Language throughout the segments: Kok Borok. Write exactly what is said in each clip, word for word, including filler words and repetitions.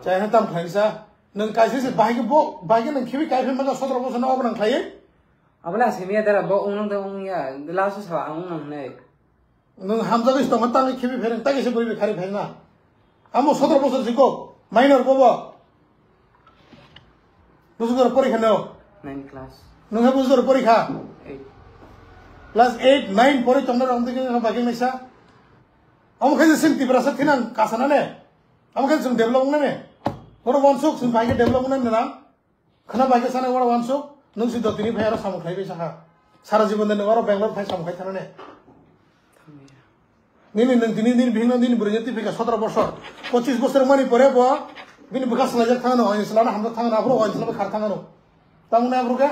Chai tam khlaisa. Nwng kaisa se bahai ke bo, bahai ke nwng khibi kai phi maka sotro bosor no obo nang khlai. Abla simi ya dara bo ung nang da ung ya. Last sa ang ung nang nai. Nwng hamjagwi se tongma tangwi khibi phereng, tagwi se bwrwi bai khari phereng na. Amo sotro bosor jikok, minor bobo. Bosor porikha no. Nine class. Nwng hai bosor porikha. Eight. Class eight, nine pori tongna rong tike bageng naisa. Amo khe sim Tiprasa thinang kasana ne. Amo khe sim develop na ne. Oro wansuk sim bai khe develop na ne na. Khana bai khe sanai oro wansuk, nwng si dotini phai aro samung khlai bai sakha. Sara jibon de nwng oro Bangalore phai samung khai thana ne. Nini nwng tini nini bihikno nini bwrwini twi phika sotro bosor. Pochis bosor mani pore bo bini bwkha swlaijak thangano, oini swlana hamjak thangano, aphuru oini swlaba khar thangano. Tamoni aphuru khe?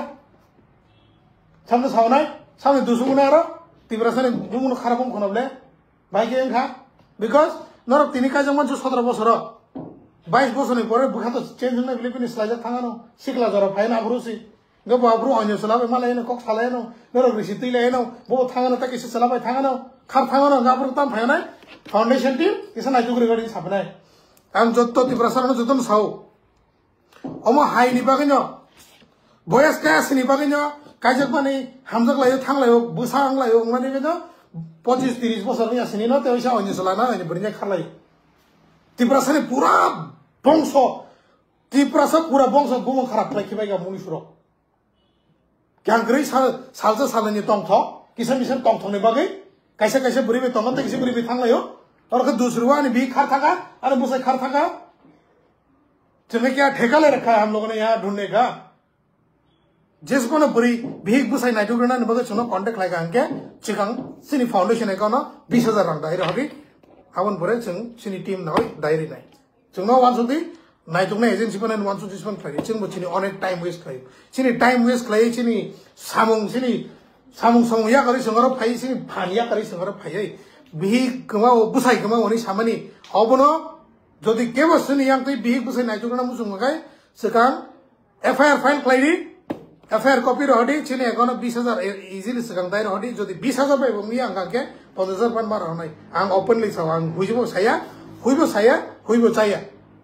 Samno saunai, samni dusung wnai aro, Tiprasani bumungno kharap wng khwna ble. Bai khe wngkha, because norok tini kaijak mansu sotro bosoro, bais bosorni pore bwkha to change wngnai bile bini swlaijak thangano, sikla jora phaino aphuru si. Hwnkhe bo aphuru oinyo chwla bai malaino, kok salaino, norok risi twi laino, bo thangano, tei kisa chwla bai thangano, khar thangano, hwnkhe aphuru tam phainai foundation team kisa naituk rwgadi sapnai. Ang jotto Tiprasarokno jotono sao. Omo hai ni bagwi no, boyas kaya sini bagwi no, kaijak mani hamjak layo, thang layo, bwsa ang layo, wngmani bagwi no, pochis tiris bosor ni asini no, tei oisa oinyo chwla na, oinyo bwrwi ni kharlai. Tiprasa ni pura bongso, Tiprasa pura bongso bumung kharap khlai khibai ga muni surok. Kyang kwrwi sal, salsa salnani tongthok, kisa misa tongthokni bagwi, kaisa kaisa bwrwi bai tongo, tei kisa bwrwi bai thanglaio. Oro khe dusrwani bi khar thaka, ani bwsai khar thaka. Chwngno kya theka le rakha ham logo ne ya dhunne kha. Jesbono bwrwi bihik bwsai naituk rwnani bagwi chwngno contact khlai kha hwnkhe chikang chini foundation account no bis hajar rang dai rw hadi. Aboni pore chwng chini team no dai rwnai. Chwngno wansukdi, naituknai agency phano wansukdi, siphan khlai. Chwngbo chini onek time waste khlai. Chini time waste khlai, chini samung, chini samung samung yakarwi chwng oro phai, chini phan yakarwi chwng oro phai. Bihik kwmao, bwsai kwmao hwnwi samani. Obono jodi kebo chini yang twi bihik bwsai naitukna muchung khe, swkang F I R file khlai di. F I R copy rohdi, chini account o bis hajar e-, easily swkang dai rohdi. Jodi bis hajar bai bo wngya, ang khe ponchash hajar phan ma rohnai. Ang openly sao, ang huibo saya, huibo saya, huibo chaya.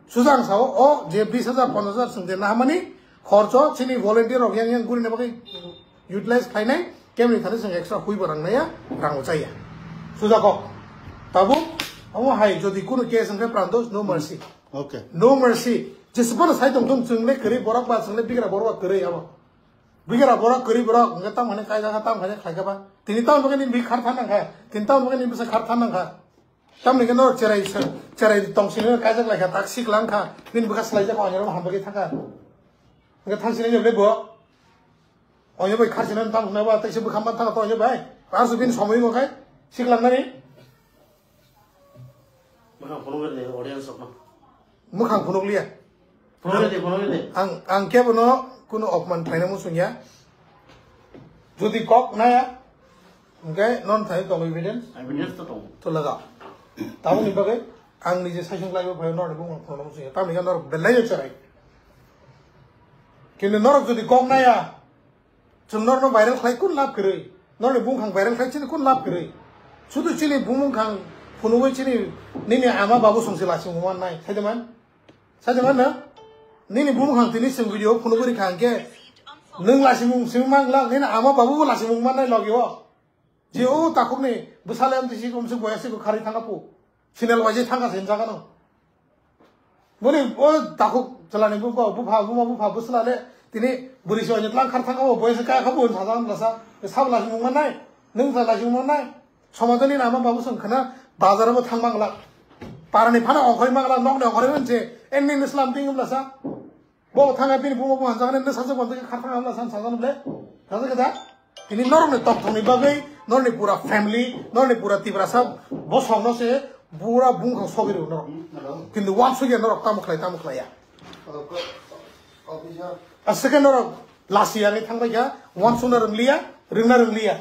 Suja ang sao, o je bis hajar, ponchash hajar chwng je nahamani khorcho, chini volunteer rok yang yang gurina bagwi utilize khlainai, kemni thani chwng extra huibo rang naya, rang bo chaya. Suja kok. Tabuk, omo hai, jodi kunu case wngkhe prantos, no mercy. Okay. No mercy. Jesubano sai tong tong chwng le kwrwi borok ba chwng le bigra borok ba kwrwi abo. Bigra borok kwrwi borok hwnkhe tamo hwnwi kaijak kha, tamo hwnwi khlai kha ba. Tini tamo bagwi nini bihik khar thang nang kha. Tini tamo bagwi nini bwsa khar thang nang kha. Tamni khe norok cherai se-, cherai tong sini kaijak lai kha, tak sik lang kha. Bini bwkha swlaijak kha, oinarok ham bagwi thang kha. Hwnkhe thang sini le bo. Oinarok bai khar sini tamo hwnwi ba, tei se bwkha man thang kha to oinarok bai. Ar su bini somoi wng khai sik lang nani. Mwkhang phunuk rw de audience rokno. Mwkhang phunuk liya. Phunuk rw de, phunuk rw de. Ang, ang kebono kuno opman khlaina muchung ya. Jodi kok naya, hwnkhe non thai tongo evidence. Evidence to tongo. To laga. Tamoni bagwi ang nije saichung khlaibo phaio, norni bumung phunukna muchung ya. Tamoni khe norok belai no cherai. Kintu norok jodi kok naya, chwng norno viral khlai kun lab kwrwi? Norni bumung khang viral khlai chini kun lab kwrwi? Sudu chini bumung khang phunugwi chini nini ama babu songsi lasing mannai. Saidaman? Saidaman na? Nini bumung khang tini chwng video phunugwi rikha hwnkhe nwng lasing mung simi mangla, nini ama babu bo lasing mung mannai logi o. Je o takhukni bwsale amtwi si komsuk boya si kharwi thangkha pu. Sinal waje thangkha se hinjagano. Boni o takhuk chwlani bupha, bupha, buma bupha bwsla le tini bwrwi se oinwi tlang khar thangkha o, boya se kaya kha bo hinsa jagano lasa. Sabo lasing mung mannai, nwng sa lasing mung mannai. Somajoni nama babu song khana bazar bo thang mangla. Parani phano ongkhorwi mangla, nokni ongkhorwi manje, enni nislam ting lasa. Bo thangkha bini buma bo hanjaknai, nw sajak bo hanjakhe kharthang hamla san sajak ble. Sajak da? Tini norokni tongthokni bagwi, norokni pura family, norokni pura Tiprasa bosongno se pura bungkhang sogwi rw norok. Kintu wansukya norok tamo khlai, tamo khlaiya. Aswkhe norok lasi yangwi thangbaikha, wansukna rwngliya, rwngna rwngliya.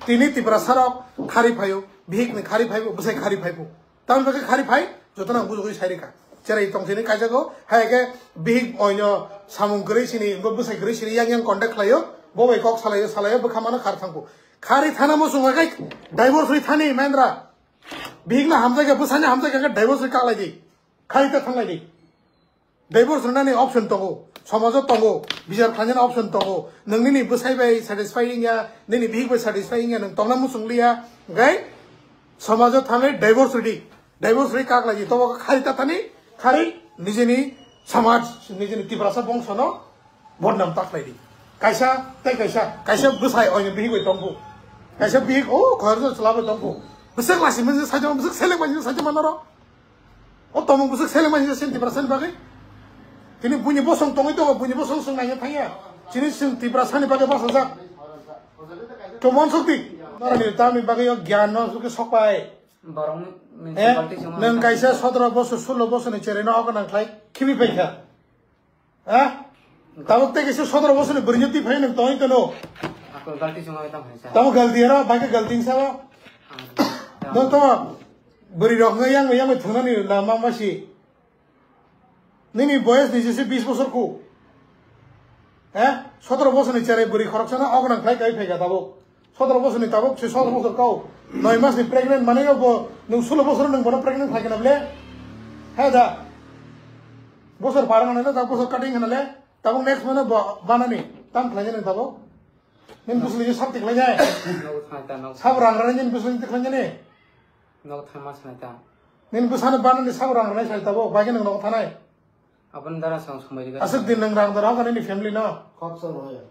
Tini Tiprasa rok khari phaio, bihik ni khari phaio, bwsai khari phaio. Tamni bagwi khari phai, jotono ang bujugwi sai rikha. Cherai tong sini kaijago, hai khe bihik oino samung kwrwi sini, bo bwsai kwrwi sini yang yang contact khlaio, bo bai kok salaio, salaio, bwkha mano khar thangkhu. Khari thana muchung khe divorce ri thani Mahendra. Bihik no hamjakya, bwsai no hamjakya khe divorce ri kaklai di. Khari ta thanglai di. Divorce rwnani option tongo, somajo tongo, bichar khlainani option tongo. Nwng nini bwsai bai satisfy wngya, nini bihik bai satisfy wngya, nwng tongna muchung liya, hwnkhe somajo thangwi divorce rwdi. Divorce rwi kak lai di, tobo khari ta thani, khari nijini samaj, nijini Tiprasa bongsono bodnam ta khlai di. Kaisa tei kaisa, kaisa bwsai oini bihik bai tongkhu. Kaisa bihik o khoroksa chwla bai tongkhu. Bwswk lasi mani sajama, bwswk seleng mani sajama noro. O tomung bwswk seleng mani sen Tiprasani bagwi. Tini buini bosong tongwi tongo, buini bosong swng naina thangya. Chini swng Tiprasani bagwi bachajak. Chomon sukti. Noroni tamni bagwi o gyan no sukhe sokpai. Borokni Eh? municipality chwng Nwng ang kaisa sotro bosor, sulo bosorni cheraino o gwnang khlai khibi paikha. Ha? Tabuk tei kaisa sotro bosorni bwrwino twi phai nwng tongwi tono. Ako galti chwng ang tamo hai sa. Tamo galti aro, bai khe galti wngsa ba. Ang Nwng tamo bwrwi rok wngwi yang yang thunani lama masi. Nini boyes ni jese bis bosor ku. Eh? Sotro bosorni cherai bwrwi khoroksano o gwnang khlai kai phaikha tabuk. Sotro bosorni tabuk se sotro bosor kau. Noi masni pregnant manwi bo nwng sulo bosor nwng bono pregnant khlai kana ble. He da. Bosor par ngana le, tabuk bosor cutting ngana le. Tabuk next mano bo banani. Tam khlai jani tabuk. Nin busli je sab tikhlai jai. Nogo thang ta, nogo. Sab rang rani nin busli tikhlai jani. Nogo thang ma sanai ta. Nin busana banani sab rang rani sai tabuk. Bai khe nwng nogo thanai. Aboni dara sang somai riga. Aswk din nwng rang dara hoka nini family no. Khoroksa rw ya.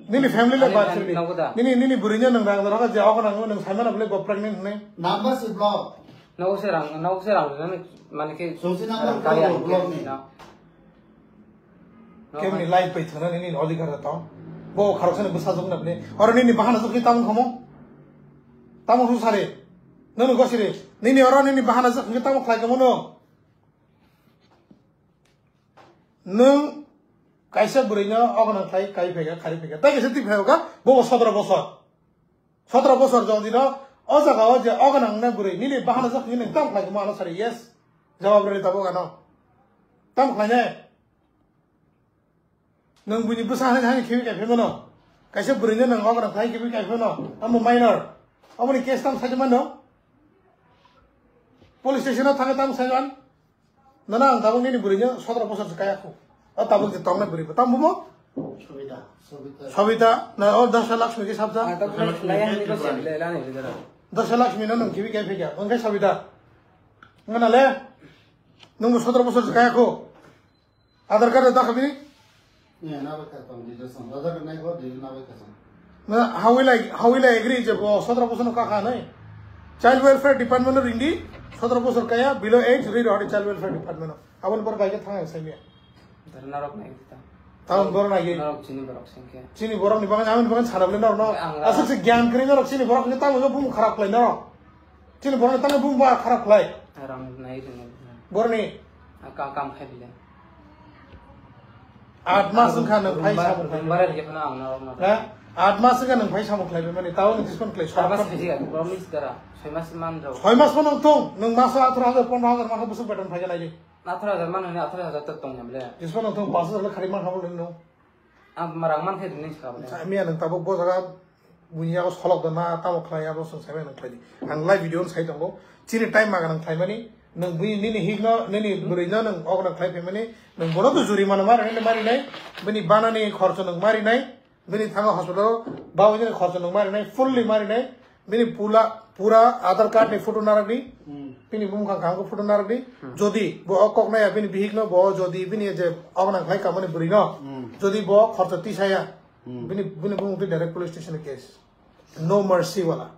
Nini family le Ani bar ani chili. Nogo da. Nini, nini bwrwino nwng rang dara hoka je hoka nang nwng saimano bole bo pregnant hwnwi. Number si block. Nogo se rang, nogo se rang, mane khe Songsi number rang kaya block, block ni. No. Kemni life bai thangna nini odhikar da tong. Bo kharok sani bwsa jok na bole. Oro nini bahana jok ni tamung khomo. Tamung hu sare. Nono gosiri. Nini oro nini bahana jok ni tamung khlai khomo no. Nwng kaisa bwrwino ogonang khlai kai phaikha, khari phaikha. Tai kaisa twi phaikha, bo sotro bosor. Sotro bosor jodi no, o jaga o je ogonang ne bwrwi, nini bahana jak hinwi nwng tam khlai kamo ano sari, yes. Jawab rwdi tabuk ano. Tam khlai ne. Nwng buini bwsa hai hai khibi kai phai mano. Kaisa bwrwino nwng ogonang khlai khibi kai phai mano. Amo minor. Amoni case tam sai mano. Police station o thangwi tam sai man. Nana ang tabuk nini bwrwino sotro bosor se kaya khu. O tabuk je tongnai bwrwi bo. Tam bumo? Sobita. Sobita. Sobita, na o Dasha Lakshmi ke sabja? Ah, tabuk lai yang ni ko sem le la ni le dara. Dasha Lakshmi no nwng khibi kai phikya. Wngkhe Sobita. Ngana le? Nwng bo sotro bosor se kaya khu. Aadhaar card da khabi? Ni na ba ka tong di da song. Aadhaar card nai ko di na ba ka song. Na, how will I, how will I agree je bo sotro bosor no kaka nai? Child Welfare Department no ringdi, sotro bosor kaya, below age, ri rodi Child Welfare Department no. Aboni bor bai khe thang sai miya. Dar narok nai ta. Taun bor nai. Narok chini borok singke. Chini borok ni bagan, amin bagan sarap le narok no. Ang asuk se gyan kri narok chini borok ni tamu bum kharap lai narok. Chini borok ni tamu bum ba kharap lai. Rang nai ring. Borni. Akam kam khai bile. Aat mas wngkha nwng phai samung khlai. Bara ri khana ang na rok na. Ha? Aat mas wngkha nwng phai samung khlai mani, tao nwng dispon khlai. Sar mas khaji ga, promise dara. Soi mas man rok. Soi mas phano thung, nwng maso atharo hajar, pondro hajar, maso bwswk beton phai khe nai di. Atharo hajar man hwnwi atharo hajar ta tong ya bile. Dispon thung, pash hajar le khari man habo le no. Ang marang man khe rini sa bile. Miya nwng tabuk bo jaga Buini yago solok da na tamo khlai abo chwng sai mano khlai di. Ang live video no sai tongo. Chini time maga nang khlai mani. Nwng buini nini hik no nini bwrwi no nwng og nang khlai phaimani. Nwng bono to jurimana mari nai mari nai. Bini banani khorcho nwng mari nai. Bini thango hospital o bawi nini khorcho nwng mari nai. Fully mari nai. Bini pula pura Aadhaar card ni photo narak di. Bini bumung kha kha photo narak di. Jodi bo o kok naya bini bihik no bo jodi bini je og nang khlai kamani bwrwi no. Jodi bo khorcho tisaya. Bini, bini bumung twi direct police station case. No mercy wala.